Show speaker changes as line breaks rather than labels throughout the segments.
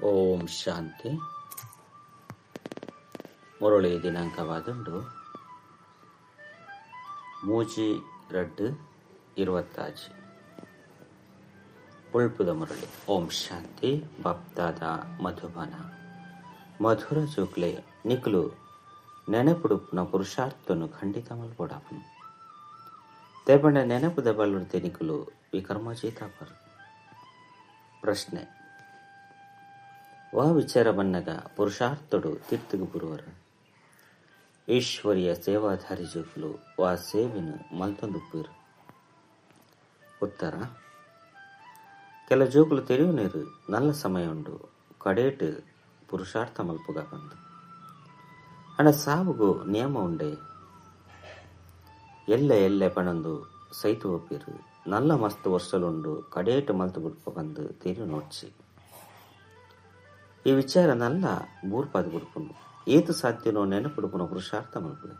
ಓಂ ಶಾಂತಿ. ಮುರಳಿ ದಿನಾಂಕವಾದುಂಡು 3/2/25. ಉಳ್ಪುದ ಮುರಳಿ. ಓಂ ಶಾಂತಿ. ಬಾಪ್ದಾದ ಮಧುಬನ ಮಧುರ ಜೋಕ್ಲೆ ನಿಕ್ಲು ನೆನಪುಡುಪ್ಪುನ ಪುರುಷಾರ್ಥನು ಖಂಡಿತ ಮಲ್ಪೊಡಾಪನು. ತೇಪಂಡ ನೆನಪುದ ಬಲ್ಲುರ್ತೆ ನಿಕುಲು ವಿಕರ್ಮಜೇತಾಪರು. ಪ್ರಶ್ನೆ: ವಾ ವಿಚಾರ ಬನ್ನಗ ಪುರುಷಾರ್ಥಡು ತೀರ್ಥಗು ಬುರುವರು. ಈಶ್ವರಿಯ ಸೇವಾಧಾರಿ ಜೋಕುಲು ವಾ ಸೇವೆನು ಮಲ್ತೊಂದುಪ್ಪೀರು. ಉತ್ತರ: ಕೆಲ ಜೋಕುಲು ತೆರಿಯುನೇರು ನಲ್ಲ ಸಮಯ ಉಂಡು ಕಡೇಟು ಪುರುಷಾರ್ಥ ಮಲ್ಪುಗ ಬಂದು. ಅಣ ಸಾವುಗು ನಿಯಮ ಉಂಡೆ. ಎಲ್ಲ ಎಲ್ಲೆ ಪಣಂದು ಸೈತು ಒಪ್ಪಿರು. ನಲ್ಲ ಮಸ್ತ್ ವರ್ಷಲುಂಡು ಕಡೇಟು ಮಲ್ತು ಬುಡ್ಪ ಬಂದು ತೆರಿಯು ನೋಡ್ಚಿ. ಈ ವಿಚಾರ ನಲ್ಲ ಬೂರ್ಪಾದ ಬುಡ್ಪುಂಡು. ಏತು ಸಾಧ್ಯನೋ ನೆನಪುಡುಪುನ ಪುರುಷಾರ್ಥ ಮಲ್ಪುಲೆ.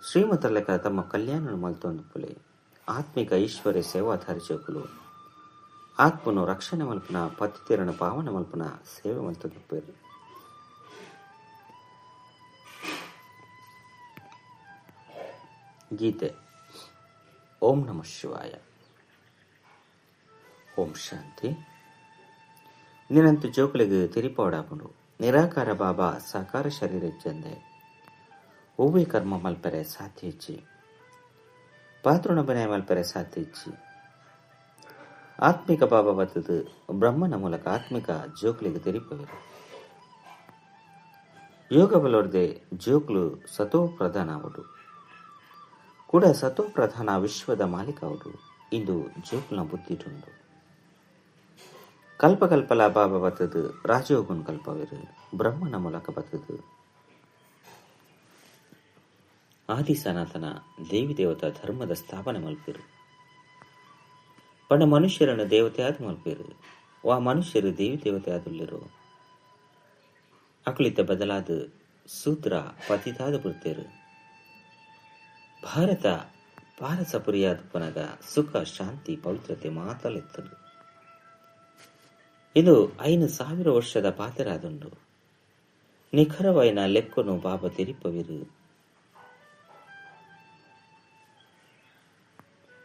ಶ್ರೀಮತಲೆಕ ತಮ್ಮ ಕಲ್ಯಾಣ ಮಲ್ತೊಂದುಪ್ಪುಲೆ. ಆತ್ಮಿಕ ಈಶ್ವರ್ಯ ಸೇವಾಧಾರಿ ಚೋಕುಲು ಆತ್ಮನು ರಕ್ಷಣೆ ಮಲ್ಪುನ ಪತಿತೆರನ ಪಾವನ ಮಲ್ಪುನ ಸೇವೆ ಮಲ್ತೊಂದುಪ್ಪೇರು. ಗೀತೆ. ಓಂ ನಮಃ ಶಿವಾಯ. ಓಂ ಶಾಂತಿ. ನಿನಂತು ಜೋಕುಲಿಗೆ ತಿರಿಪೋಡಾಪುಂಡು. ನಿರಾಕಾರ ಬಾಬಾ ಸಾಕಾರ ಶರೀರ ಇಜ್ಜಂದೆ ಒವ್ವೇ ಕರ್ಮ ಮಲ್ಪೆರೆ ಸಾಧ್ಯ ಇಜ್ಜಿ. ಪಾತ್ರನ ಅಭಿನಯ ಮಲ್ಪೆರೆ ಸಾಧ್ಯ ಇಜ್ಜಿ. ಆತ್ಮಿಕ ಬಾಬಾ ಬತ್ತದು ಬ್ರಹ್ಮನ ಮೂಲಕ ಆತ್ಮಿಕ ಜೋಕುಲಿಗೆ ತಿರಿಪವರು. ಯೋಗ ಬಲೋರ್ದೆ ಜೋಕ್ಲು ಸತೋ ಪ್ರಧಾನ ಅವಡು ಕೂಡ ಸತೋ ಪ್ರಧಾನ ವಿಶ್ವದ ಮಾಲೀಕ ಅವಡು ಇಂದು ಜೋಕ್ಲನ ಬುದ್ಧಿಟುಂಡು. ಕಲ್ಪಕಲ್ಪಲ ಬಾಬಾ ಬತ್ತದು ರಾಜಯೋಗನ್ ಕಲ್ಪವಿರು. ಬ್ರಹ್ಮನ ಮೂಲಕ ಬತ್ತದು ಆದಿ ಸನಾತನ ದೇವಿ ದೇವತಾ ಧರ್ಮದ ಸ್ಥಾಪನೆ ಮಲ್ಪಿರು. ಪಂಡ ಮನುಷ್ಯರನ್ನು ದೇವತೆ ಆದ ಮಲ್ಪಿರು. ವಾ ಮನುಷ್ಯರು ದೇವಿ ದೇವತೆ ಆದುಲ್ಲಿರು. ಅಕುಲಿತ ಬದಲಾದ ಸೂತ್ರ ಪತಿತಾದ ಬುಡ್ತೇರು. ಭಾರತ ಪಾರಸಪುರಿಯಾದ ಪನಗ ಸುಖ ಶಾಂತಿ ಪವಿತ್ರತೆ ಮಾತಲೆತ್ತದು. ಇದು 5000 ವರ್ಷದ ಪಾತೆರಾದುಂಡು. ನಿಖರವಾಯಿನ ಲೆಕ್ಕನು ಬಾಬಾ ತೆರಿಪವಿರು.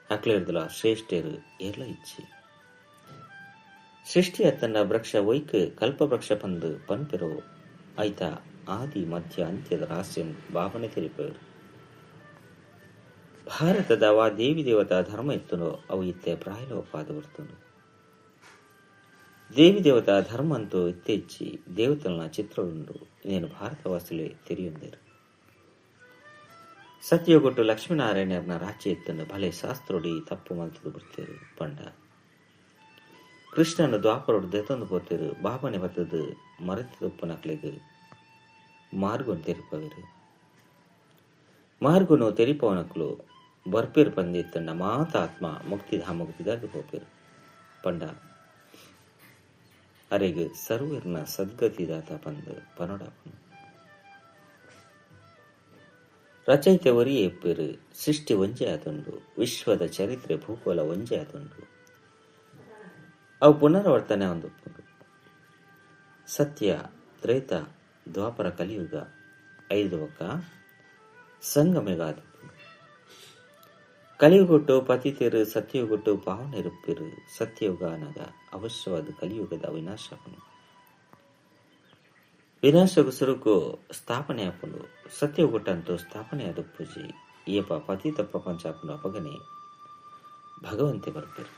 ಅಕ್ಲೇರ್ದಲ ಶ್ರೇಷ್ಠರು ಏರ್ಲ ಇಚ್ಚಿ ಸೃಷ್ಟಿಯ ತನ್ನ ವೃಕ್ಷ ಒಯ್ಕ್ ಕಲ್ಪ ವೃಕ್ಷ ಪಂದು ಪನ್ಪೆರೋ ಐತ ಆದಿ ಮಧ್ಯ ಅಂತ್ಯದ ರಹಸ್ಯ ಬಾಬನೆ ತೆರಿಪವಿರು. ಭಾರತದ ವಾ ದೇವಿ ದೇವತಾ ಧರ್ಮ ಇತ್ತನೋ ಅವು ಇತ್ತೆ ಪ್ರಾಯಲೋಪಾದ ಬರ್ತುಂಡು. ದೇವಿ ದೇವತಾ ಧರ್ಮ ಅಂತೂ ಇತ್ತೆಚ್ಚಿ ದೇವತಲನ ಚಿತ್ರವುಂಡು. నేను ಭಾರತವಾಸುಲೇ ತೆರಿಯುಂದೇರು. ಸತ್ಯಗೊಟ್ಟು ಲಕ್ಷ್ಮೀನಾರಾಯಣನ ರಾಜ್ಯ ಇತ್ತನ್ನು ಭಲೆ ಶಾಸ್ತ್ರೋಡಿ ತಪ್ಪು ಮಲ್ತದು ಬಿಡ್ತೇರು. ಪಂಡ ಕೃಷ್ಣನ ದ್ವಾಪರೋಡು ದೆತೊಂದು ಪೋತೇರು. ಬಾಬನೆ ಬತ್ತದು ಮರೆತದೊಪ್ಪನಕ್ಲೆಗ್ ಮಾರ್ಗುನು ತೆರಿಪವಿರು. ಮಾರ್ಗುನು ತೆರಿಪವನಕ್ಲು ಬರ್ಪೇರು ಪಂದಿತ್ತಂಡ ಮಾತ ಆತ್ಮ ಮುಕ್ತಿಧಾಮకు ಬಿದಾರ್ದು ಪೋಪೇರು. ಪಂಡ ಅರೆಗ್ ಸರ್ವರ್ನ ಸದ್ಗತಿದಾತ ಪಂದು ಪನೋಡಾಪನು. ರಚಯಿತೆ ಒರಿಯೇ ಇಪ್ಪೇರು. ಸೃಷ್ಟಿ ಒಂಜೆ ಆತುಂಡು. ವಿಶ್ವದ ಚರಿತ್ರೆ ಭೂಗೋಳ ಒಂಜೆ ಆತುಂಡು. ಅವು ಪುನರಾವರ್ತನೆ ಒಂದುಪ್ಪುಂಡು. ಸತ್ಯ ತ್ರೇತ ದ್ವಾಪರ ಕಲಿಯುಗ 5 ಒಕ್ಕ ಸಂಗಮೆಗಾದ. ಕಲಿಯುಗೊಟ್ಟು ಪತಿತೇರು ಸತ್ಯಯುಗೊಟ್ಟು ಪಾವನೆರುಪ್ಪಿರು. ಸತ್ಯಯುಗ ಅನಗ ಅವಶ್ಯವಾದ ಕಲಿಯುಗದ ವಿನಾಶಪನು. ವಿನಾಶకు ಸುರುಕು ಸ್ಥಾಪನೆ ಆಪುಂಡು. ಸತ್ಯಯುಗೊಟ್ಟಂತೂ ಸ್ಥಾಪನೆ ಆದಪ್ಪುಜಿ. ಏಪ ಪತಿತ ಪ್ರಪಂಚ ಆಪುಂಡು ಅಪಗನೆ ಭಗವಂತೆ ಬರ್ಪೇರು.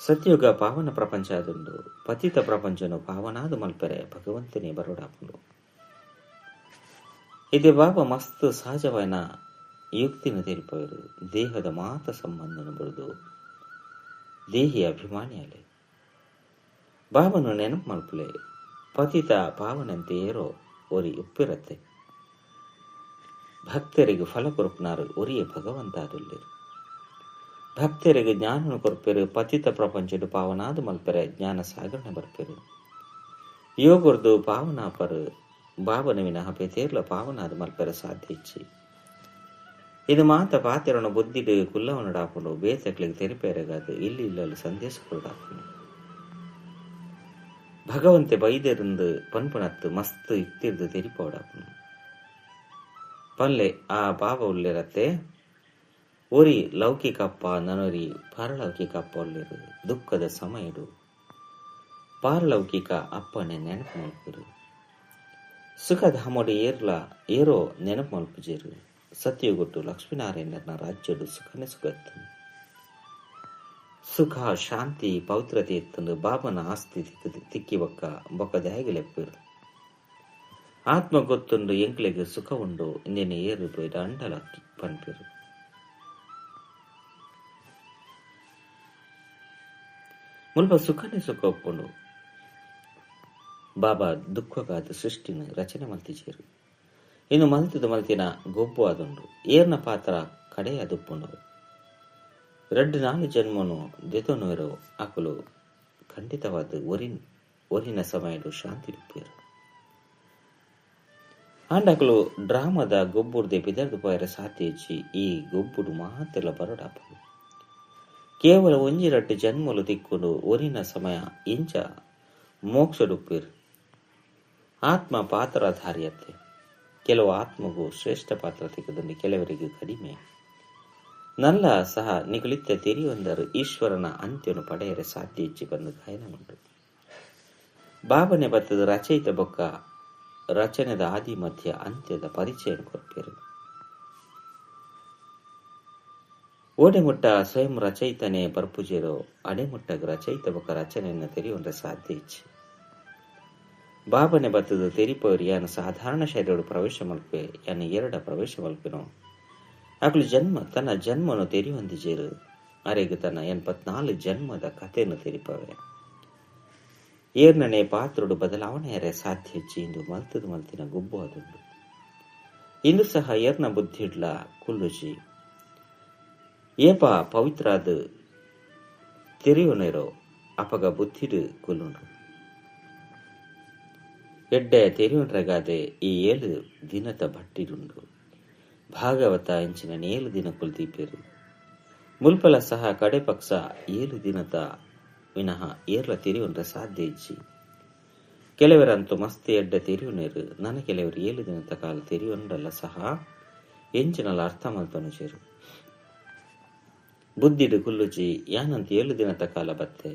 ಸತ್ಯಯುಗ ಪಾವನ ಪ್ರಪಂಚ ಆದುಂಡು. ಪತಿತ ಪ್ರಪಂಚನು ಪಾವನಾದ ಮಲ್ಪೆರೆ ಭಗವಂತನೇ ಬರೋಡಾಪುಂಡು. ಇದೇ ಬಾಬಾ ಮಸ್ತ್ ಸಹಜವಾದ ಯುಕ್ತಿನ ತೆರಿಪವರು. ದೇಹದ ಮಾತ ಸಂಬಂಧನ ಬರೆದು ದೇಹಿ ಅಭಿಮಾನಿಯಲೆ ಬಾಬನು ನೆನಪು ಮಲ್ಪುಲೆ. ಪತಿತ ಪಾವನಂತೆ ಏರೋ ಒರಿ ಉಪ್ಪಿರತ್ತೆ. ಭಕ್ತರಿಗೆ ಫಲ ಕೊರಪುನಾರು ಒರಿಯೇ ಭಗವಂತ ಆದುಲ್ಲೇರು. ಭಕ್ತರಿಗೆ ಜ್ಞಾನನು ಕೊರ್ಪೆರು. ಪತಿತ ಪ್ರಪಂಚಡು ಪಾವನಾದ ಮಲ್ಪೆರೆ ಜ್ಞಾನ ಸಾಗರಣ ಬರ್ಪೆರು. ಯೋಗರ್ದು ಪಾವನಾಪರು ಬಾಬನ ವಿನಃ ಪೇತೇರ್ಲ ಪಾವನಾದ ಮಲ್ಪೆರೆ ಸಾಧ್ಯ ಇಚ್ಚಿ. ಇದು ಮಾತ ಪಾತೆರನ ಬುದ್ಧಿಡು ಕುಲ್ಲವನಡಾಪುಂಡು. ಬೇತಕ್ಲಿಗೆ ತೆರಿಪೇರೆಗಾದು ಇಲ್ಲಿ ಇಲ್ಲಲ್ಲಿ ಸಂದೇಶ ಕೊರಡಾಪುಂಡು. ಭಗವಂತೆ ಬೈದೆರಂದು ಪನ್ಪುನತ್ತು ಮಸ್ತ್ ಯುಕ್ತಿರ್ದು ತೆರಿಪೋಡಾಪುನು ಪಲ್ಲೆ ಆ ಬಾಬಾ ಉಲ್ಲೇರತ್ತೆ ಒರಿ ಲೌಕಿಕಪ್ಪ ನನೊರಿ ಪಾರಲೌಕಿಕಪ್ಪ ಉಲ್ಲೇರು ದುಃಖದ ಸಮಯಡು ಪಾರಲೌಕಿಕ ಅಪ್ಪನೆ ನೆನಪು ಮಲ್ಪುರು ಸುಖಧಾಮಡು ಏರ್ಲ ಏರೋ ನೆನಪು ಮಲ್ಪುಜೇರು ಸತ್ಯಗೊಟ್ಟು ಲಕ್ಷ್ಮೀನಾರಾಯಣನ ರಾಜ್ಯಡು ಸುಖನೇ ಸುಖತ್ತು ಸುಖ ಶಾಂತಿ ಪವಿತ್ರತೆ ಇತ್ತಂದು ಬಾಬನ ಆಸ್ತಿ ತಿಕ್ಕಿ ಬೊಕ್ಕ ಬೊಕ್ಕ ದಾಯಗಲೆಪ್ಪರು ಆತ್ಮ ಗೊತ್ತುಂಡು ಎಂಕ್ಲೆಗ್ ಸುಖ ಉಂಡು ಇಂದೇನೆ ಏರು ಪೋಯ್ದ ಅಂಡಲ ಪನ್ಪೆರು. ಮುಲ್ಪ ಸುಖನೇ ಸುಖ ಒಪ್ಪುಂಡು. ಬಾಬಾ ದುಃಖಗಾದ ಸೃಷ್ಟಿನ ರಚನೆ ಮಲ್ತಿಜೇರು. ಇನ್ನು ಮಲ್ತದ ಮಲ್ತಿನ ಗೊಬ್ಬು ಆದುಂಡು. ಏರ್ನ ಪಾತ್ರ ಕಡೆಯಾದುಪ್ಪುಂಡು. ರಡ್ಡು ನಾಲು ಜನ್ಮನು ದೆತೊನುವೆರೋ ಅಕುಲು ಖಂಡಿತವಾದ ಒರಿನ ಸಮಯಡು ಶಾಂತಿ ಉಪ್ಪೇರು. ಆಂಡಕುಲು ಡ್ರಾಮದ ಗೊಬ್ಬುರ್ದೆ ಬಿದರ್ದು ಪೋಯರ ಸಾಧ್ಯ ಇಜ್ಜಿ. ಈ ಗೊಬ್ಬುಡು ಮಾತೆಲ್ಲ ಬರಡಾಪುಂಡು. ಕೇವಲ ಒಂಜಿ ರಡ್ಡು ಜನ್ಮಲು ತಿಕ್ಕುಂಡು. ಒರಿನ ಸಮಯ ಇಂಚ ಮೋಕ್ಷಡುಪ್ಪೇರು. ಆತ್ಮ ಪಾತ್ರಧಾರಿಯತ್ತೆ. ಕೆಲವು ಆತ್ಮಗೂ ಶ್ರೇಷ್ಠ ಪಾತ್ರ ತಿಕ್ಕದಂಡು, ಕೆಲವರಿಗೆ ಕಡಿಮೆ. ನಲ್ಲ ಸಹ ನಿಗುಳಿತ್ತ ತೆರಿಯೊಂದರು ಈಶ್ವರನ ಅಂತ್ಯನು ಪಡೆಯರೆ ಸಾಧ್ಯ ಇಜ್ಜಿ ಬಂದು ಗಾಯನ ಉಂಟು. ಬಾಬನೆ ಬತ್ತದ ರಚಯಿತ ಬೊಕ್ಕ ರಚನೆದ ಆದಿ ಮಧ್ಯ ಅಂತ್ಯದ ಪರಿಚಯ ಕೊರ್ಪೇರು. ಓಡೆಮುಟ್ಟ ಸ್ವಯಂ ರಚಯಿತನೇ ಬರ್ಪುಜೇರೋ ಅಡೆಮುಟ್ಟಗ ರಚಯಿತ ಬೊಕ್ಕ ರಚನೆಯನ್ನು ತೆರೆಯುವಂತ ಸಾಧ್ಯ ಇಜ್ಜಿ. ಬಾಬನೆ ಬತ್ತದ ತೆರಿಪೋರು ಯಾನು ಸಾಧಾರಣ ಶರೀರಡು ಪ್ರವೇಶ ಮಲ್ಪೆ ಯಾನು ಎರಡ ಪ್ರವೇಶ ಮಲ್ಪೆನೋ ಅಕಲು ಜನ್ಮ ತನ್ನ ಜನ್ಮನು ತೆರಿಯೊಂದಿಜೇರು. ಅರೆಗ್ ತನ್ನ 84 ಜನ್ಮದ ಕಥೆಯನ್ನು ತೆರಿಪವೆ. ಏರ್ನನೆ ಪಾತ್ರುಡು ಬದಲಾವಣೆಯರೆ ಸಾಧ್ಯ ಇಜ್ಜಿ ಇಂದು ಮಲ್ತದ ಮಲ್ತಿನ ಗುಬ್ಬು ಅದುಂಡು. ಇಂದು ಸಹ ಏರ್ನ ಬುದ್ಧಿಡ್ಲ ಕುಲ್ಲುಜಿ. ಏಪ ಪವಿತ್ರಾದ ತೆರಿಯುನೇರೋ ಅಪಗ ಬುದ್ಧಿಡು ಕುಲ್ಲುಂಡು. ಎಡ್ಡೆ ತೆರಿಯುಂಡ್ರಗಾದೆ ಈ 7 ದಿನದ ಭಟ್ಟಿಡುಂಡು. ಭಾಗವತ ಇಂಚಿನ 7 ದಿನ ಕುಲ್ದೀಪೇರು. ಮುಲ್ಪಲ ಸಹ ಕಡೆ ಪಕ್ಷ 7 ದಿನದ ವಿನಃ ಏರ್ಲ ತೆರಿಯುಂಡ್ರೆ ಸಾಧ್ಯ ಇಜ್ಜಿ. ಕೆಲವರಂತೂ ಮಸ್ತ್ ಎಡ್ಡೆ ತೆರಿಯುನೇರು. ನನ್ನ ಕೆಲವರು 7 ದಿನದ ಕಾಲ ತೆರಿಯುಂಡಲ್ಲ ಸಹ ಎಂಚಿನಲ್ಲ ಅರ್ಥ ಮಲ್ತೊನುಜೇರು. ಬುದ್ಧಿಡು ಕುಲ್ಲುಜಿ. ಯಾನಂತ 7 ದಿನದ ಕಾಲ ಬತ್ತೆ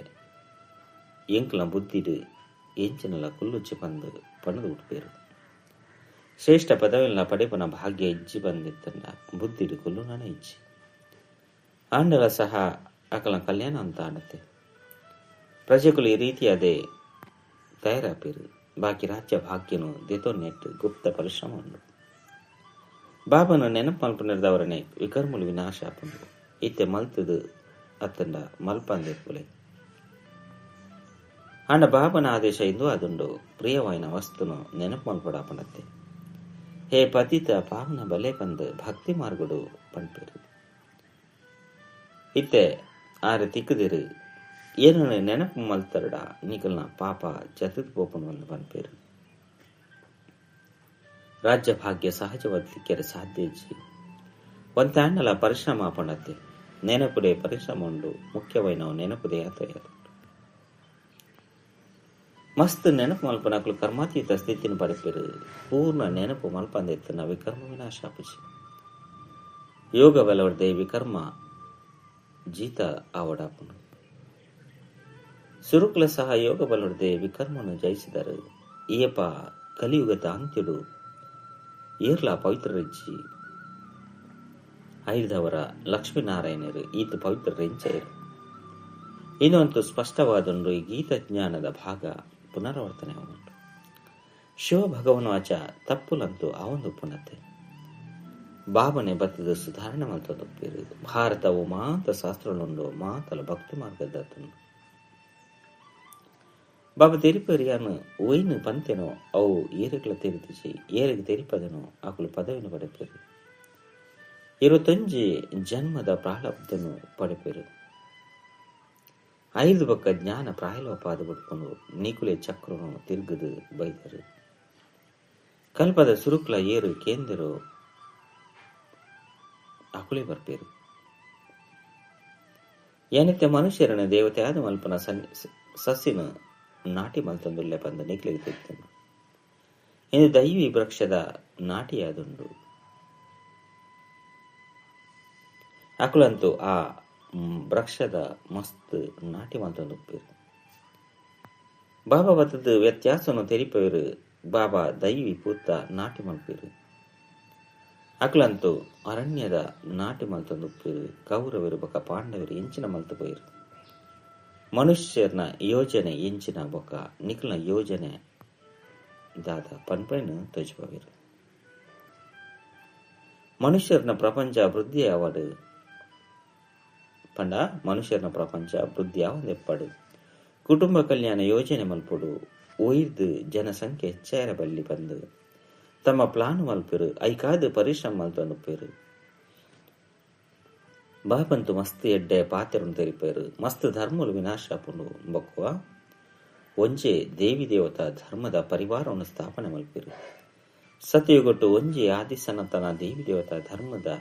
ಎಂಕ್ಲ ಬುದ್ಧಿಡು ಎಂಚಿನಲ್ಲ ಕುಲ್ಲುಜ್ಜಿ ಬಂದು ಪಣದು ಉಟ್ಪೇರು. ಶ್ರೇಷ್ಠ ಪದವಿನ ಪಡೆಪನ ಭಾಗ್ಯ ಇಜ್ಜಿ ಬಂದಿತ್ತಂಡ ಬುದ್ಧಿಡು ಕುಲ್ಲುನನ ಇಜ್ಜಿ. ಆಂಡಲ ಸಹ ಅಕಲ ಕಲ್ಯಾಣ ಅಂತ ಆಡತ್ತೆ. ಪ್ರಜೆಗಳು ಈ ರೀತಿಯಾದೇ ತಯಾರಾಪೇರು. ಬಾಕಿ ರಾಜ್ಯ ಭಾಗ್ಯನು ದೆತೊನ್ನೆಟ್ಟು ಗುಪ್ತ ಪರಿಶ್ರಮ ಉಂಡು. ಬಾಬನು ನೆನಪು ಮಲ್ಪುನೆರ್ದವರನೆ ವಿಕರ್ಮುಲು ವಿನಾಶ ಆಪುಂಡು. ಇತ್ತೆ ಮಲ್ತದು ಅತ್ತಂಡ ಮಲ್ಪಂದಿರ್ಪುಲೆ. ಆಂಡ ಬಾಬನ ಆದೇಶ ಇಂದು ಅದುಂಡು. ಪ್ರಿಯವಾಯಿನ ವಸ್ತುನು ನೆನಪು ಮಲ್ಪಡಾಪಣತ್ತೆ. ಹೇ ಪತಿತ ಪಾವನ ಬಲೆ ಬಂದು ಭಕ್ತಿ ಮಾರ್ಗಡು ಪನ್ಪೇರು. ಇತ್ತೆ ಆರೆ ತಿಕ್ಕದಿರು. ಏನು ನೆನಪು ಮಲ್ತರಡ ನಿಕಲ್ನ ಪಾಪ ಜತದ ಪೋಪನು ಒಂದು ಪನ್ಪೇರು. ರಾಜ್ಯ ಭಾಗ್ಯ ಸಹಜವಾದ ತಿಕ್ಕೆರೆ ಸಾಧ್ಯ ಇಜ್ಜಿ. ಒಂತಾಂಡಲ ಪರಿಶ್ರಮ ಪಣತ್ತೆ. ನೆನಪುಡೆ ಪರಿಶ್ರಮ ಉಂಡು. ಮುಖ್ಯವಾಯಿನವು ನೆನಪುದೆ ಯಾತ. ಮಸ್ತ್ ನೆನಪು ಮಲ್ಪನಕಲು ಕರ್ಮಾತೀತ ಸ್ಥಿತಿನ ಪಡೆಪೇರು. ಪೂರ್ಣ ನೆನಪು ಮಲ್ಪಂದೆತ್ತನ ವಿಕರ್ಮ ವಿನಾಶ ಆಪುಜಿ. ಯೋಗ ಬಲವರ್ದೆ ವಿಕರ್ಮ ಜೀತ ಆವಡಾಪುಂಡು. ಸುರುಕುಲ ಸಹ ಯೋಗ ಬಲವರ್ದೆ ವಿಕರ್ಮನು ಜಯಿಸಿದರು. ಏಪ ಕಲಿಯುಗದ ಅಂತ್ಯಡು ಏರ್ಲ ಪವಿತ್ರರಿಜ್ಜಿ. ಐದವರ ಲಕ್ಷ್ಮೀನಾರಾಯಣರು ಈತ ಪವಿತ್ರರೆಂಚೈರು. ಇನ್ನೊಂದು ಸ್ಪಷ್ಟವಾದೊಂದು ಈ ಗೀತ ಜ್ಞಾನದ ಭಾಗ ಪುನರಾವರ್ತನೆ ಆವುಂಡು. ಶಿವ ಭಗವನ್ವಾಚ ತಪ್ಪುಲಂತೂ ಆವೊಂದು ಪುನತೆ. ಬಾಬನೆ ಬತ್ತದ ಸುಧಾರಣೆ ಮಲ್ತೊಂದು. ಭಾರತವು ಮಾತ ಶಾಸ್ತ್ರಲುಂಡು ಮಾತಲ ಭಕ್ತಿ ಮಾರ್ಗದತ್ತುಂಡು. ಬಾಬಾ ತೆರಿಪರಿಯಾನು ಒಯ್ನು ಪಂತೆನೋ ಅವು ಏರುಗಳ ತೆರಿತಿಜಿ. ಏರಿಗೆ ತೆರಿಪದನೋ ಅಕುಲು ಪದವಿನ ಪಡೆಪೇರು. 21 ಜನ್ಮದ ಪ್ರಾರಬ್ಧನು ಪಡೆಪೇರು. 5 ಬಕ್ಕ ಜ್ಞಾನ ಪ್ರಾಯಲೋಪಾದ ಬಿಟ್ಕೊಂಡು ನಿಕುಲೆ ಚಕ್ರನು ತಿರುಗದು ಬೈದರು. ಕಲ್ಪದ ಸುರುಕ್ಲ ಏರು ಕೇಂದ್ರರು ಅಕುಲೆ ಬರ್ಪೇರು. ಏನಿತ್ತೆ ಮನುಷ್ಯರನ ದೇವತೆ ಆದ ಮಲ್ಪನ ಸಸ್ಸಿನ ನಾಟಿ ಮಲ್ತೊಂದುಲ್ಲೆ ಪಂದ್ ನಿಕ್ಲೆಗ್ ತೆರಿದುಂಡು. ಇಂದು ದೈವಿ ವೃಕ್ಷದ ನಾಟಿಯಾದುಂಡು. ಅಕುಲಂತೂ ಆ ವೃಕ್ಷದ ಮಸ್ತ್ ನಾಟಿ ಮಲ್ತೊಂದುಪ್ಪೆರ್. ಬಾಬಾ ಬತ್ತುದು ವ್ಯತ್ಯಾಸನು ತೆರಿಪವೆರ್. ಬಾಬಾ ದೈವಿ ಪೂತ ನಾಟಿ ಮಲ್ಪೆರ್. ಅಕುಲಂತೂ ಅರಣ್ಯದ ನಾಟಿ ಮಲ್ತೊಂದುಪ್ಪೆರ್. ಕೌರವೆರ್ ಬೊಕ ಪಾಂಡವೆರ್ ಎಂಚಿನ ಮಲ್ತು ಪೋಯೆರ್. ಮನುಷ್ಯರ್ನ ಯೋಜನೆ ಎಂಚಿನ ಬೊಕ ನಿಕಲ್ನ ಯೋಜನೆ ದಾದ ಪನ್ಪೆನ್ ತೋಜಿಪವೆರ್. ಮನುಷ್ಯರ್ನ ಪ್ರಪಂಚ ವೃದ್ಧಿ ಆವಡ್ ಪಂಡ ಮನುಷ್ಯರ್ನ ಪ್ರಪಂಚ ವೃದ್ಧಿ ಆವಂದೆಪ್ಪಡು. ಕುಟುಂಬ ಕಲ್ಯಾಣ ಯೋಜನೆ ಮಲ್ಪೊಡು. ಒಯ್ದು ಜನಸಂಖ್ಯೆ ಹೆಚ್ಚಾಯರ ಬಲ್ಲಿ ಪಂದ್ ತಮ್ಮ ಪ್ಲಾನ್ ಮಲ್ಪೆರ್. ಐಕಾದ್ ಪರಿಶ್ರಮ ಮಲ್ತೊಂದುಪ್ಪೆರ್. ಬಾಬಂತು ಮಸ್ತ್ ಎಡ್ಡೆ ಪಾತೆರನ್ ತೆರಿಪೆರ್. ಮಸ್ತ್ ಧರ್ಮಲು ವಿನಾಶ ಆಪುಂಡು. ಬೊಕ್ಕ ಒಂಜೇ ದೇವಿ ದೇವತಾ ಧರ್ಮದ ಪರಿವಾರವನ್ನು ಸ್ಥಾಪನೆ ಮಲ್ಪೆರ್. ಸತ್ಯಯುಗಟ್ಟು ಒಂಜಿ ಆದಿ ಸನಾತನ ದೇವಿ ದೇವತಾ ಧರ್ಮದ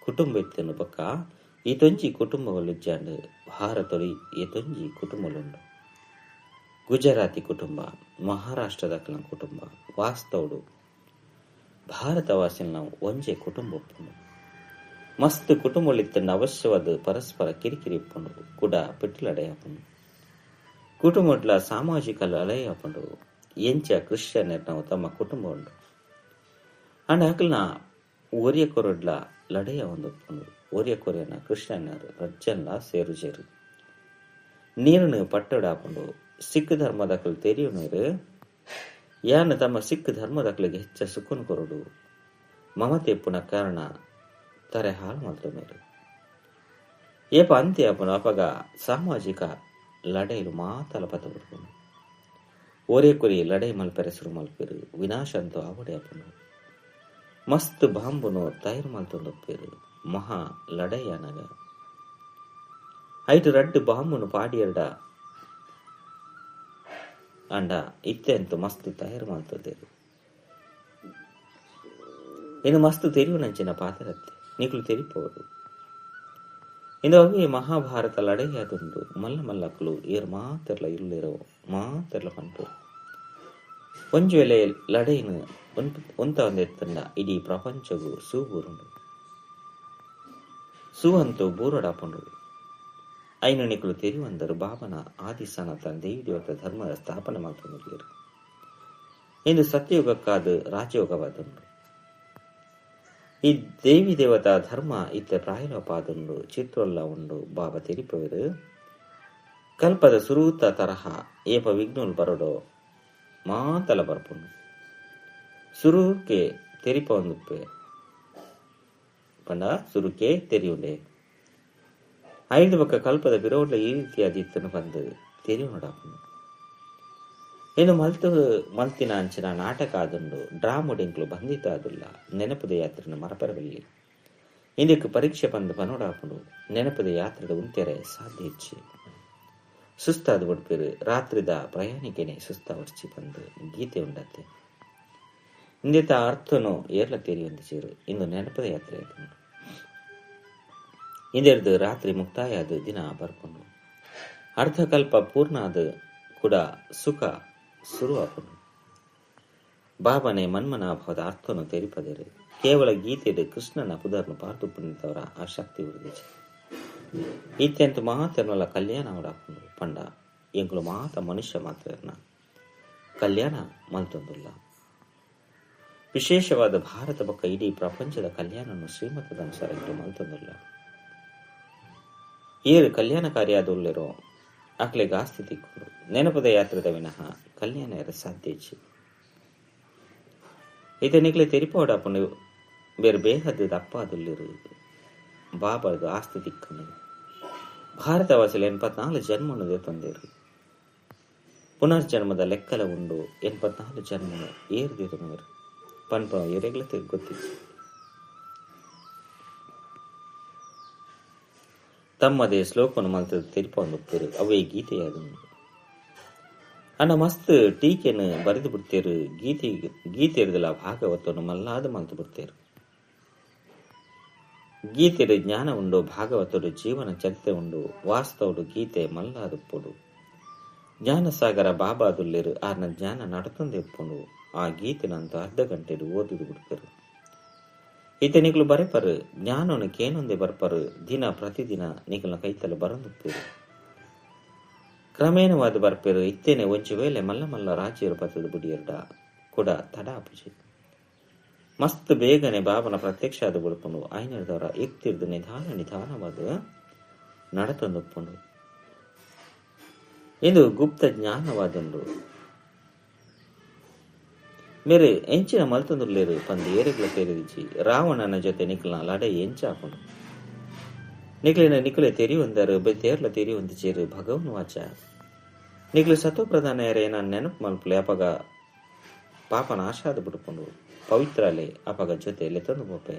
ಕುಟುಂಬ ಇತ್ತುಂಡು. ಬೊಕ್ಕ ಈತೊಂಜಿ ಕುಟುಂಬಗಳು ಭಾರತೊಡು ಏತೊಂಜಿ ಕುಟುಂಬಲುಂಡು. ಗುಜರಾತಿ ಕುಟುಂಬ, ಮಹಾರಾಷ್ಟ್ರದಕಲ್ನ ಕುಟುಂಬ, ವಾಸ್ತವಡು ಭಾರತವಾಸಿಲ್ನ ಒಂಜೇ ಕುಟುಂಬ ಉಪ್ಪುಂಡು. ಮಸ್ತ್ ಕುಟುಂಬಗಳಿತ್ತಂಡ ಅವಶ್ಯವಾದ ಪರಸ್ಪರ ಕಿರಿಕಿರಿ ಇಪ್ಪುಂಡು. ಕುಡ ಪಿಟ್ಟಲಡೆ ಆಪುಂಡು. ಕುಟುಂಬಡ್ಲ ಸಾಮಾಜಿಕ ಲಡಾಯಿ ಆಪುಂಡು. ಎಂಚ ಕ್ರಿಶ್ಚಿಯನ್ನೆರ್ನವು ತಮ್ಮ ಕುಟುಂಬ ಉಂಡು. ಅಂಡ ಅಕಲ್ನ ಒರಿಯ ಕೊರಡ್ಲ ಲಡಾಯಿ ಆವೊಂದುಪ್ಪುಂಡು. ಒರಿಯ ಕೊರಿಯನ ಕ್ರಿಶ್ಚಿಯನ್ನರು ರಜ್ಜನ್ಲ ಸೇರುಜೆರ್. ನೀರುನು ಪಟ್ಟೊಡಾಪುಂಡು. ಸಿಖ್ ಧರ್ಮದಕಲು ತೆರಿಯುನರು ಯಾನ್ ತಮ್ಮ ಸಿಖ್ ಧರ್ಮದಕಲಿಗೆ ಹೆಚ್ಚ ಸುಖನ್ ಕೊರೊಡು. ಮಮತೆ ಇಪ್ಪುನ ಕಾರಣ ತರೆ ಹಾಳು ಮಲ್ತೊನುವೆರ್. ಏಪ ಅಂತ್ಯ ಆಪುಂಡು ಅಪಗ ಸಾಮಾಜಿಕ ಲಡಾಯಿಲು ಮಾತಲ ಪತ್ತ ಬುಡ್ಪುಂಡು. ಒರೇ ಕೊರಿ ಲಡಾಯಿ ಮಲ್ಪೆರೆ ಸುರು ಮಲ್ಪೆರ್. ವಿನಾಶ ಅಂತೂ ಆವೊಡೆ ಆಪುಂಡು. ಮಸ್ತ್ ಬಾಂಬುನು ತಯಾರು ಮಲ್ತೊಂದುಪ್ಪೆರ್. ಮಹಾ ಲಡಾಯಿ ಆನಗ ಐಟ್ ರಡ್ಡ್ ಬಾಂಬುನು ಪಾಡಿಯೆರ್ಡ ಅಂಡ ಇತ್ತೆ ಅಂತೂ ಮಸ್ತ್ ತಯಾರು ಮಲ್ತೊಂದೆರ್. ಇಂದು ಮಸ್ತ್ ತೆರಿಯುನಂಚಿನ ಪಾತೆರತ್ತೆ ನಿಕುಲು ತೆರಿಪೊಡು. ಇಂದು ಅವೇ ಮಹಾಭಾರತ ಲಡಾಯಿ ಆದುಂಡು. ಮಲ್ಲ ಮಲ್ಲಕುಲು ಏರ್ ಮಾತೆರ್ಲ ಇಲ್ಲೆರೋ ಮಾತೆರ್ಲ ಪನ್ಪೆರ್. ಒಂಜಿ ವೇಳೆ ಲಡಾಯಿನ್ ಉಂತಾವೊಂದಿತ್ತುಂಡ ಇಡೀ ಪ್ರಪಂಚೊಗು ಸೂ ಬೂರುಂಡು. ಸೂ ಅಂತೂ ಬೂರೊಡಾಪುಂಡು. ಐನು ನಿಕುಲು ತೆರಿಯುವಂದರು ಬಾಬನ ಆದಿ ಸನಾತನ ದೇವಿ ದೇವತಾ ಧರ್ಮದ ಸ್ಥಾಪನೆ ಮಲ್ತೊಂದುಲ್ಲೆರ್. ಇಂದು ಸತ್ಯಯುಗಕ್ಕಾದ್ ರಾಜಯೋಗವಾದುಂಡು. ಈ ದೇವಿ ದೇವತಾ ಧರ್ಮ ಇತ್ತೆ ಪ್ರಾಯಲೋಪ ಆದುಂಡು. ಚಿತ್ರೊಲ್ಲ ಉಂಡು. ಬಾಬಾ ತೆರಿಪವೆರ್. ಕಲ್ಪದ ಸುರೂತ ತರಹ ಏಪ ವಿಘ್ನಲು ಬರೊಡೋ ಮಾತಲ ಬರ್ಪುಂಡು. ಸುರುಕೆ ತೆರಿಪವೊಂದುಪ್ಪೆ ಪಂಡ ಸುರುಕೆ ತೆರಿಯುಂಡೆ. ಐದು ಬೊಕ್ಕ ಕಲ್ಪದ ಬಿರೋಡ್ಲ ಈ ರೀತಿಯಾದ ಇತ್ತುಂಡು ಪಂದ್ ತೆರಿಯುನೊಡಾಪುಂಡು. ಇನ್ನು ಮಲ್ತಿನ ಅಂಚಿನ ನಾಟಕ ಆದುಂಡು. ಡ್ರಾಮೊಡು ಎಂಕುಲು ಬಂಧಿತ ಆದುಲ್ಲ. ನೆನಪುದ ಯಾತ್ರೆನ್ ಮರಪೆರೆ ಬಲ್ಲಿ. ಇಂದೆಕ್ ಪರೀಕ್ಷೆ ಪಂದ್ ಪನೊಡಾಪುಂಡು. ನೆನಪುದ ಯಾತ್ರೆಡ್ ಉಂತೆರೆ ಸಾಧ್ಯ ಇಜ್ಜಿ. ಸುಸ್ತಾದ್ ಬುಡ್ಪೆರ್. ರಾತ್ರಿದ ಪ್ರಯಾಣಿಕೆನೆ ಸುಸ್ತಾವೊಡ್ಚಿ ಪಂದ್ ಗೀತೆ ಉಂಡತ್ತೆ. ಇಂದೆತ ಅರ್ಥನು ಏರ್ಲ ತೆರಿಯೊಂದಿಜೆರ್. ಇಂದು ನೆನಪುದ ಯಾತ್ರೆ ಆದುಂಡು. ಇಂದೆರ್ದ್ ರಾತ್ರಿ ಮುಕ್ತಾಯ ಆದ್ ದಿನ ಬರ್ಪುಂಡು. ಅರ್ಧಕಲ್ಪ ಪೂರ್ಣ ಆದ್ ಕುಡ ಸುಖ ಸುರು ಆಪುಂಡು. ಬಾಬನೆ ಮನ್ಮನಾಭಾವದ ಅರ್ಥನು ತೆರಿಪದೆರ್. ಕೇವಲ ಗೀತೆಡ್ ಕೃಷ್ಣನ ಪುದರ್ನ್ ಪಾಡ್ದುಪ್ಪುನೆತ್ತವರ ಆ ಶಕ್ತಿ ಉರ್ದಿಜಿ. ಇತ್ತೆಂತು ಮಾತೆರ್ನಲ ಕಲ್ಯಾಣ ಆವೊಡಾಪುಂಡು. ಪಂಡ ಎಂಕುಲು ಮಾತ ಮನುಷ್ಯ ಮಾತೆರ್ನ ಕಲ್ಯಾಣ ಮಲ್ತೊಂದುಲ್ಲ. ವಿಶೇಷವಾದ ಭಾರತ ಬೊಕ್ಕ ಇಡೀ ಪ್ರಪಂಚದ ಕಲ್ಯಾಣನು ಶ್ರೀಮತದ ಅನುಸಾರ ಎಂಕುಲು ಮಲ್ತೊಂದುಲ್ಲ. ಏರ್ ಕಲ್ಯಾಣಕಾರಿಯಾದುಲ್ಲೆರೋ ಅಕ್ಲೆಗ್ ಆಸ್ತಿ ತಿಕ್ಕುಂಡು. ನೆನಪುದ ಯಾತ್ರೆದ ವಿನಃ ಕಲ್ಯಾಣ ಏರೆ ಸಾಧ್ಯ ಇಜ್ಜಿ. ಇತ್ತೆ ನಿಕ್ಲೆ ತೆರಿಪೊಡಾಪುಂಡು. ಬೇರ್ ಬೇಹದ್ ದಪ್ಪಾದುಲ್ಲೆರ್. ಬಾಬಾಗ್ ಆಸ್ತಿ ತಿಕ್ಕುಂಡು. ಭಾರತವಾಸಿಲು 84 ಜನ್ಮನು ದೆತೊಂದೆರ್. ಪುನರ್ಜನ್ಮದ ಲೆಕ್ಕಲ ಉಂಡು. 84 ಜನ್ಮನು ಏರ್ ದೆತೊನುವೆರ್ ಪನ್ಪುನ ಏರೆಗ್ಲ ಗೊತ್ತಿಜ್ಜಿ. ತಮ್ಮದೇ ಶ್ಲೋಕನು ಮಲ್ತುದು ತೆರಿಪವೊಂದುಪ್ಪೆರ್. ಅವೇ ಗೀತೆಯಾದುಂಡು. ಅಂಡ ಮಸ್ತ್ ಟೀಕೆನ್ ಬರೆದು ಬುಡ್ತೆರ್. ಗೀತೆರ್ದಲ ಭಾಗವತನು ಮಲ್ಲಾದ್ ಮಲ್ತು ಬುಡ್ತೆರ್. ಗೀತೆಡ್ ಜ್ಞಾನ ಉಂಡು. ಭಾಗವತೊಡು ಜೀವನ ಚರಿತ್ರೆ ಉಂಡು. ವಾಸ್ತವೊಡು ಗೀತೆ ಮಲ್ಲಾದುಪ್ಪೊಡು. ಜ್ಞಾನಸಾಗರ ಬಾಬಾದುಲ್ಲೇರು ಆರ್ನ ಜ್ಞಾನ ನಡತೊಂದೆ ಉಪ್ಪುಂಡು. ಆ ಗೀತೆನಂತ ಅರ್ಧ ಗಂಟೆಡು ಓದುದು ಬಿಡ್ಪೆರು. ಇತ್ತೆ ನಿಕುಲು ಬರೆಪರು, ಜ್ಞಾನನು ಕೇನೊಂದೆ ಬರ್ಪರು, ದಿನ ಪ್ರತಿದಿನ ನಿಕುಲ್ನ ಕೈತಲು ಬರೊಂದುಪ್ಪೆರು. ಕ್ರಮೇಣವಾದ ಬರ್ಪೆರು. ಇತ್ತೇನೆ ಒಂಜಿ ವೇಳೆ ಮಲ್ಲ ಮಲ್ಲ ರಾಜ್ಯರು ಪತ್ತದ ಬುಡಿಯರ್ಡ ಕೂಡ ತಡ ಆಪುಜಿ. ಮಸ್ತ್ ಬೇಗನೆ ಬಾಬನ ಪ್ರತ್ಯಕ್ಷ ಆದ ಬಿಡ್ಪುಂಡು. ಆಯ್ನದವರ ಎಕ್ತಿರ್ದು ನಿಧಾನ ನಿಧಾನವಾದ ನಡತೊಂದುಪ್ಪುಂಡು. ಇದು ಗುಪ್ತ ಜ್ಞಾನವಾದುಂಡು. ಮೇರೆ ಎಂಚಿನ ಮಲ್ತೊಂದುಲ್ಲೇರು ಪಂದು ಏರೆಗ್ಲ ತೆರಿದಿಜಿ. ರಾವಣನ ಜೊತೆ ನಿಕಲ್ನ ಲಡೈ ಎಂಚಾಪುಂಡು. ನಿಕ್ಲಿನ ನಿಕುಲೆ ತೆರಿಯೊಂದರು ಬೆತೇರ್ಲ ತೆರಿಯೊಂದು ಚೇರು ಭಗವನ್ ವಾಚ. ನಿಕ್ಲು ಸತ್ವ ಪ್ರಧಾನ ಏನ ನೆನಪು ಮಲ್ಪುಲೆ ಅಪಗ ಪಾಪನ ಆಶಾದ ಬಿಡ್ಪುಂಡು. ಪವಿತ್ರಲೆ ಅಪಗ ಜೊತೆ ಲೆತ್ತೊಂದು ಪೋಪೆ.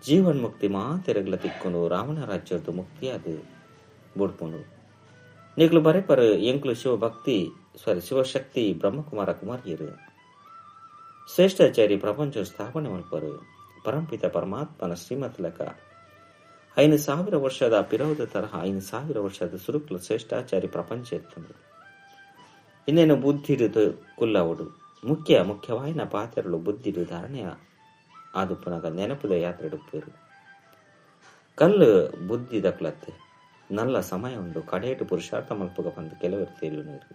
ಜೀವನ್ ಮುಕ್ತಿ ಮಾತೆರಗ್ಲ ತಿಕ್ಕೊಂಡು ರಾವಣ ರಾಜ್ಯದ ಮುಕ್ತಿಯಾದ ಬುಡ್ಪುಂಡು. ನಿಕ್ಲು ಬರೆಪರು ಎಂಕ್ಲು ಶಿವಭಕ್ತಿ ಸಾರಿ ಶಿವಶಕ್ತಿ ಬ್ರಹ್ಮಕುಮಾರ ಕುಮಾರಿಯರು ಶ್ರೇಷ್ಠಾಚಾರಿ ಪ್ರಪಂಚ ಸ್ಥಾಪನೆ ಮಲ್ಪರು. ಪರಂಪಿತ ಪರಮಾತ್ಮನ ಶ್ರೀಮತ್ಲಕ 5000 ವರ್ಷದ ಪಿರೌದ ತರಹ 5000 ವರ್ಷದ ಸುರುಕ್ಲ ಶ್ರೇಷ್ಠಾಚಾರಿ ಪ್ರಪಂಚ ಎತ್ತುಂಡು. ಇನ್ನೇನು ಬುದ್ಧಿಡು ಕುಲ್ಲವಡು ಮುಖ್ಯ ಮುಖ್ಯವಾಯಿನ ಪಾತ್ರಗಳು ಬುದ್ಧಿಡು ಧಾರಣೆಯ ಆದುಪ್ಪುನಗ ನೆನಪುದ ಯಾತ್ರೆ ಉಪ್ಪೇರು. ಕಲ್ಲು ಬುದ್ಧಿ ದಕ್ಲತ್ತೆ ನಲ್ಲ ಸಮಯ ಉಂಡು. ಕಡೆಯಟು ಪುರುಷಾರ್ಥ ಮಲ್ಪುಗ ಬಂದು ಕೆಲವರು ತೇರಿಯುನೀರು.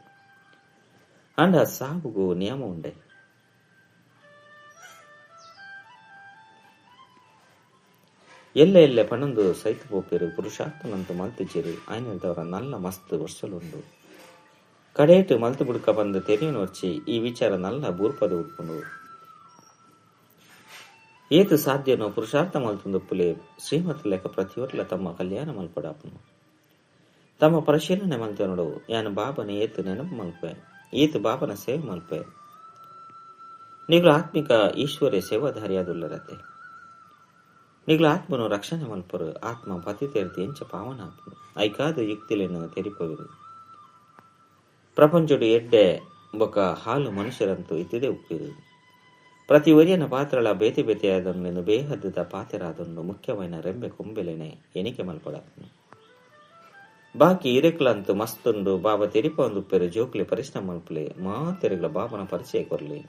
ಅಂಡ ಸಾವುಗು ನಿಯಮ ಉಂಡೆ. ಎಲ್ಲ ಎಲ್ಲೆ ಪಣೊಂದು ಸೈತು ಪೋಪೇರು ಪುರುಷಾರ್ಥನಂತು ಮಲ್ತಿಜೇರು. ಆಯ್ನದವರ ನಲ್ಲ ಮಸ್ತ್ ವರ್ಷಲುಂಡು. ಕಡೆಯಟು ಮಲ್ತು ಬುಡ್ಕ ಬಂದು ತೆರೆಯನು వచ్చి ಈ ವಿಚಾರ ನಲ್ಲ ಬೂರ್ಪದ ಉಡ್ಪುಂಡು. ಏತು ಸಾಧ್ಯನೋ ಪುರುಷಾರ್ಥ ಮಲ್ತೊಂದುಪ್ಪುಲೆ ಶ್ರೀಮತಿ ಲೆಕ್ಕ ಪ್ರತಿಯೊರ್ಲ ತಮ್ಮ ಕಲ್ಯಾಣ ಮಲ್ಪಡಾಪುನು. ತಮ್ಮ ಪರಿಶೀಲನೆ ಮಲ್ತನೋಡು. ಯಾನು ಬಾಬನ ಏತು ನೆನಪು ಮಲ್ಪೆ, ಏತು ಬಾಬನ ಸೇವೆ ಮಲ್ಪೆ. ನಿಗಳು ಆತ್ಮಿಕ ಈಶ್ವರ್ಯ ಸೇವಾಧಾರಿಯಾದುಲ್ಲರತೆ. ನಿಗಳು ಆತ್ಮನು ರಕ್ಷಣೆ ಮಲ್ಪರು. ಆತ್ಮ ಪತಿತೇರ್ತಿ ಎಂಚ ಪಾವನ ಆಪುನು. ಐಕಾದ ಯುಕ್ತಿಲೇನು ತೆರಿಪವಿರು. ಪ್ರಪಂಚಡು ಎಡ್ಡೆ ಬೊಕ ಹಾಲು ಮನುಷ್ಯರಂತೂ ಇತ್ತಿದೆ ಉಪ್ಪಿರು. ಪ್ರತಿ ಒರಿಯನ ಪಾತ್ರಳ ಬೇತೆ ಬೇತೆಯಾದನ್ನು ಬೇಹದ್ದದ ಪಾತ್ರರಾದನ್ನು ಮುಖ್ಯವಾದ ರೆಂಬೆ ಕೊಂಬೆಲೆನೆ ಎಣಿಕೆ ಮಲ್ಪಡಾಪುನು. ಬಾಕಿ ಇರೆಕ್ಲಂತು ಮಸ್ತುಂಡು. ಬಾಬಾ ತೆರಿಪ ಒಂದು ಉಪ್ಪೆರು ಜೋಕ್ಲಿ ಪರಿಶ್ರಮ ಮಲ್ಪಲೆ ಮಾತೆರೆಗಳ ಬಾಬನ ಪರಿಚಯ ಕೊರಲಿ.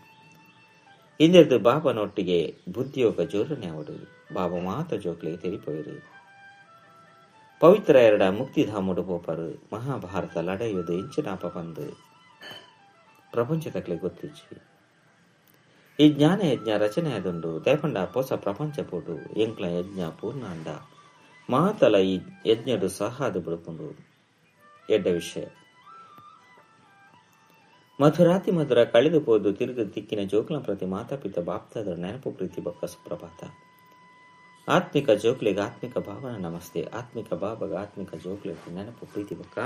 ಹಿಂದೆದ್ದು ಬಾಬನೊಟ್ಟಿಗೆ ಬುದ್ಧಿಯೋಗ ಜೋಡಣೆ ಅವಡು. ಬಾಬಾ ಮಾತ ಜೋಕ್ಲಿ ತೆರಿಪವಿರು. ಪವಿತ್ರ ಎರಡ ಮುಕ್ತಿಧಾಮುಡು ಪೋಪರು. ಮಹಾಭಾರತ ಲಡೆಯುವುದು ಎಂಚಿನಾಪ ಬಂದು ಪ್ರಪಂಚ ತಕ್ಲೆ ಗೊತ್ತಿಚ್ಚಿ. ಈ ಜ್ಞಾನ ಯಜ್ಞ ರಚನೆಯಾದುಂಡು. ದೇಪಂಡ ಪೊಸ ಪ್ರಪಂಚ ಪೋಟು ಎಂಕ್ಲ ಯಜ್ಞ ಪೂರ್ಣಾಂಡ ಮಾತಲ ಈ ಯಜ್ಞಡು ಸಹಾದ ಬಿಡುಪುಂಡು. ಎಡ್ಡ ವಿಷಯ ಮಧುರಾತಿ ಮಧುರ ಕಳೆದು ಹೋದು ತಿರುಗು ತಿಕ್ಕಿನ ಜೋಕ್ಲ ಪ್ರತಿ ಮಾತಾಪಿತ ಬಾಪ್ತಾದರ ನೆನಪು ಪ್ರೀತಿ ಬೊಕ್ಕ ಸುಪ್ರಭಾತ. ಆತ್ಮಿಕ ಜೋಕ್ಲಿಗೆ ಆತ್ಮಿಕ ಭಾವನ ನಮಸ್ತೆ. ಆತ್ಮಿಕ ಬಾಬಾಗ ಆತ್ಮಿಕ ಜೋಕ್ಲಿಗೆ ನೆನಪು ಪ್ರೀತಿ ಬೊಕ್ಕ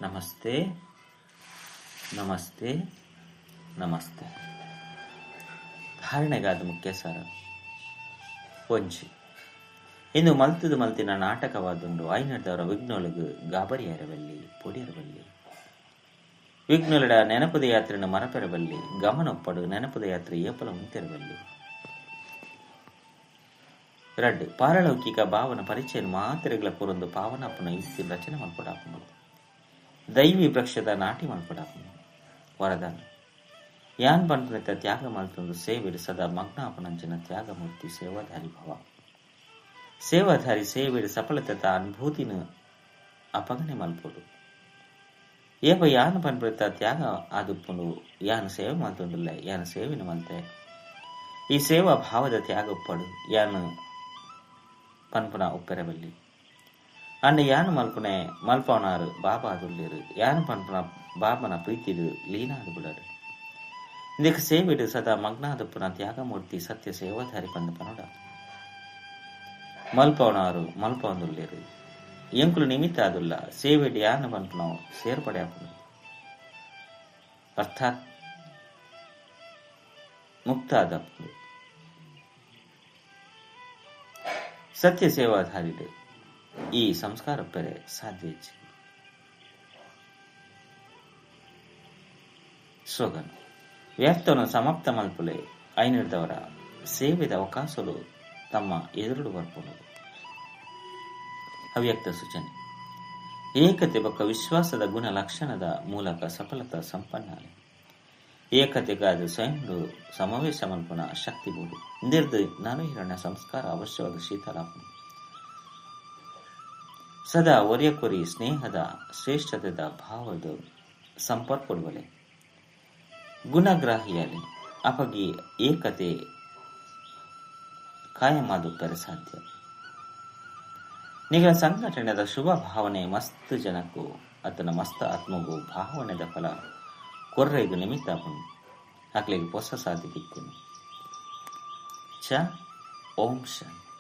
ನಮಸ್ತೆ ನಮಸ್ತೆ ನಮಸ್ತೆ. ಧಾರಣೆಗಾದ ಮುಖ್ಯ ಸಾರ ಒಂಜಿ ಇನ್ನು ಮಲ್ತದು ಮಲ್ತಿನ ನಾಟಕವಾದುಂಡು. ಐನರ್ದವರ ವಿಘ್ನೊಳಗು ಗಾಬರಿಯರಬಲ್ಲಿ ಪೊಡಿಯರಬಲ್ಲಿ ವಿಘ್ನೊಲಡ ನೆನಪದ ಯಾತ್ರೆಯನ್ನು ಮರಪೆರಬಲ್ಲಿ ಗಮನೊಪ್ಪಡು ನೆನಪದ ಯಾತ್ರೆ ಏಪಲ ಮುಂತಿರಬಲ್ಲಿ. ರಡ್ಡು ಪಾರಲೌಕಿಕ ಭಾವನ ಪರಿಚಯ ಮಾತ್ರೆಗಳ ಪುರೊಂದು ಪಾವನಾಪನ ಯುಕ್ತಿ ರಚನೆ ಮಲ್ಪಡಾಪುಂಡು. ದೈವಿ ವೃಕ್ಷದ ನಾಟಿ ಮಲ್ಪಡಾಪುಂಡು. ವರದಾನ ಯಾನ್ ಪನ್ಪುನೆತ್ತ ತ್ಯಾಗ ಮಲ್ತೊಂದು ಸೇವೆಡ್ ಸದಾ ಮಗ್ನಾಪನಂಚಿನ ತ್ಯಾಗಮೂರ್ತಿ ಸೇವಾಧಾರಿ ಭವ. ಸೇವಾಧಾರಿ ಸೇವೆಡ್ ಸಫಲತೆತ ಅನುಭೂತಿನ ಅಪಗನೆ ಮಲ್ಪೊಡು. ಏಪ ಯಾನ್ ಪನ್ಪುನೆತ್ತ ತ್ಯಾಗ ಆದುಪ್ಪುಂಡು. ಯಾನ್ ಸೇವೆ ಮಲ್ತೊಂದುಲ್ಲೆ, ಯಾನ್ ಸೇವೆನ ಮಲ್ತೆ. ಈ ಸೇವಾ ಭಾವದ ತ್ಯಾಗ ಉಪ್ಪಡು ಯಾನ್ ಪನ್ಪುನ ಉಪ್ಪೆರಬಲ್ಲಿ. ಅಂಡ ಯಾನ್ ಮಲ್ಪುನೆ ಮಲ್ಪವನಾರು ಬಾಬಾ ಆದುಲ್ಲೇರು. ಯಾನ್ ಪನ್ಪುನ ಬಾಬನ ಪ್ರೀತಿಡು ಲೀನಾದು ಬಿಡರು. ಇಂದಕ್ಕೆ ಸೇವೆಡು ಸದಾ ಮಗ್ನಾದಪ್ಪುನ ತ್ಯಾಗಮೂರ್ತಿ ಸತ್ಯ ಸೇವಾಧಾರಿ ಪಂದು ಪನೋಡ ಮಲ್ಪವನಾರು ಮಲ್ಪವಂದುಲ್ಲೇರು. ಎಂಕುಲು ನಿಮಿತ್ತ ಆದುಲ್ಲ. ಸೇವೆಡು ಯಾನ್ ಪನ್ಪುನ ಸೇರ್ಪಡೆ ಆಪುಂಡು. ಅರ್ಥಾತ್ ಮುಕ್ತ ಆದಪ್ಪುಂಡು. ಸತ್ಯ ಸೇವಾಧಾರಿಡು ಈ ಸಂಸ್ಕಾರ ಪೆರೆ ಸಾಧ್ಯ ಇಜ್ಜಿ. ಸ್ಲೋಗನ್ ವ್ಯರ್ಥವನ್ನು ಸಮಾಪ್ತ ಮಲ್ಪುಲೆ ಐನಿಡ್ದವರ ಸೇವೆದ ಅವಕಾಶಗಳು ತಮ್ಮ ಎದುರುಡು ಬರ್ಪುಂಡು. ಅವ್ಯಕ್ತ ಸೂಚನೆ. ಏಕತೆ ಬೊಕ್ಕ ವಿಶ್ವಾಸದ ಗುಣ ಲಕ್ಷಣದ ಮೂಲಕ ಸಫಲತಾ ಸಂಪನ್ನಾಲೆ. ಏಕತೆಗಾದ್ ಸ್ವಯಂಡು ಸಮಾವೇಶ ಮಲ್ಪುನ ಶಕ್ತಿ ಬೋಡು. ಇಂದೆರ್ದ್ ನರಹಿರಣ್ಯ ಸಂಸ್ಕಾರ ಅವಶ್ಯವಾದ ಶೀತಲಾಪುಂಡು. ಸದಾ ಒರಿಯಕೊರಿ ಸ್ನೇಹದ ಶ್ರೇಷ್ಠತೆದ ಭಾವದ ಸಂಪರ್ಕೊಡುವಲೆ. ಗುಣಗ್ರಾಹಿಯಾಲೆ ಅಪಗಿ ಏಕತೆ ಕಾಯಮಾದುಪ್ಪೆರೆ ಸಾಧ್ಯ. ನಿಗಳ ಸಂಘಟನೆದ ಶುಭ ಭಾವನೆ ಮಸ್ತ್ ಜನಕ್ಕೂ ಅತನ ಮಸ್ತ್ ಆತ್ಮಗೂ ಭಾವನೆದ ಫಲ ಕೊರ್ರೆಗ್ ನಿಮಿತ್ತ ಆಪುಂಡು. ಅಕ್ಲೆಗ್ ಪೊಸ ಸಾದಿ ತಿಕ್ಕುನು. ಚ ಓಂ ಶಾಂತಿ.